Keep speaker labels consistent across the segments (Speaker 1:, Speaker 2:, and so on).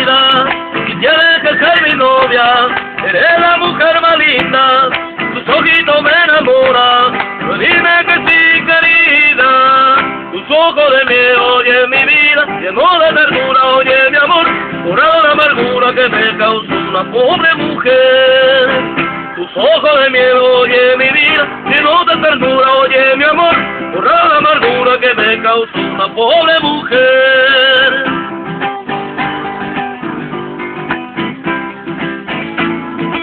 Speaker 1: querida, si quieres que seas mi novia, eres la mujer más linda, tus ojitos me enamoran, pero dime que sí, querida, tus ojos de miel, oye mi vida, lleno de ternura, oye mi amor, borrado la amargura que me causó una pobre mujer. Tus ojos de miel, oye mi vida, lleno de ternura, oye mi amor, borrado la amargura que me causó una pobre mujer.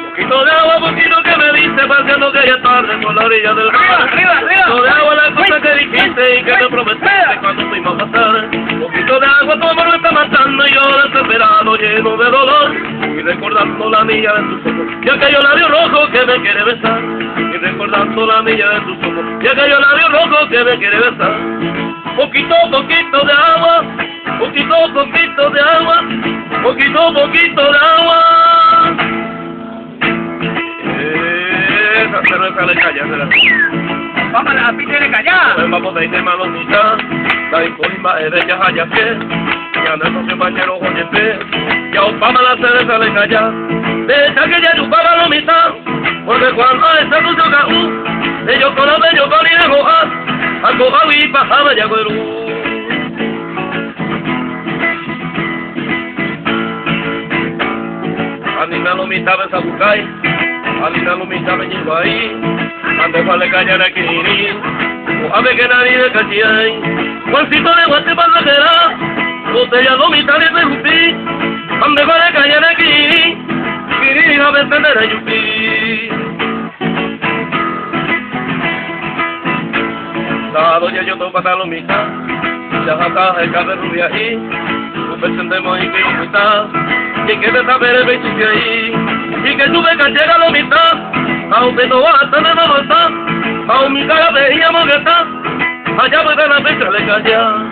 Speaker 1: Poquito de agua, poquito que me diste, paseando aquella tarde por la orilla del mar.
Speaker 2: Arriba, arriba, arriba.
Speaker 1: Poquito de agua, la cosa que dijiste y que me prometiste cuando fuimos a pasar. Poquito de agua, tu amor me está matando y yo desesperado, lleno de dolor. Y recordando la niña de tus ojos y aquellos labios rojos que me quiere besar. Y recordando la niña de tus ojos y aquellos labios rojos que me quiere besar. Poquito, poquito de agua, poquito, poquito de agua, poquito, poquito de agua. Esa cerveza le calla, será.
Speaker 2: Vamos a la pizza de callar.
Speaker 1: Vamos de irme malonita, la incolima es de ya que, ya no se bañero con yepe, ya opama la cerveza le calla, de esa que ya chupaba lo mitad, porque cuando esa tu toca u, ellos con la bello con y joa, a coja y pasaba ya güero. Anina lo mitad de Sabucay, Anina lo mitad me llevo ahí, ande vale callar aquí, a ver que nadie de cachiay, Juancito de Guatemala que botella lo mitad de Jupí, ande vale callar aquí, kiri a ver tener yupi. La doña yo toco hasta lo mitad, ya acá el cabe rubia ahí, un presentemos y que mitad, y que te saber el beso ahí, y que tu beca llega a lo mitad, a un peto hasta de no está, a un mitad de ella mogueta, allá voy de la fecha le calla.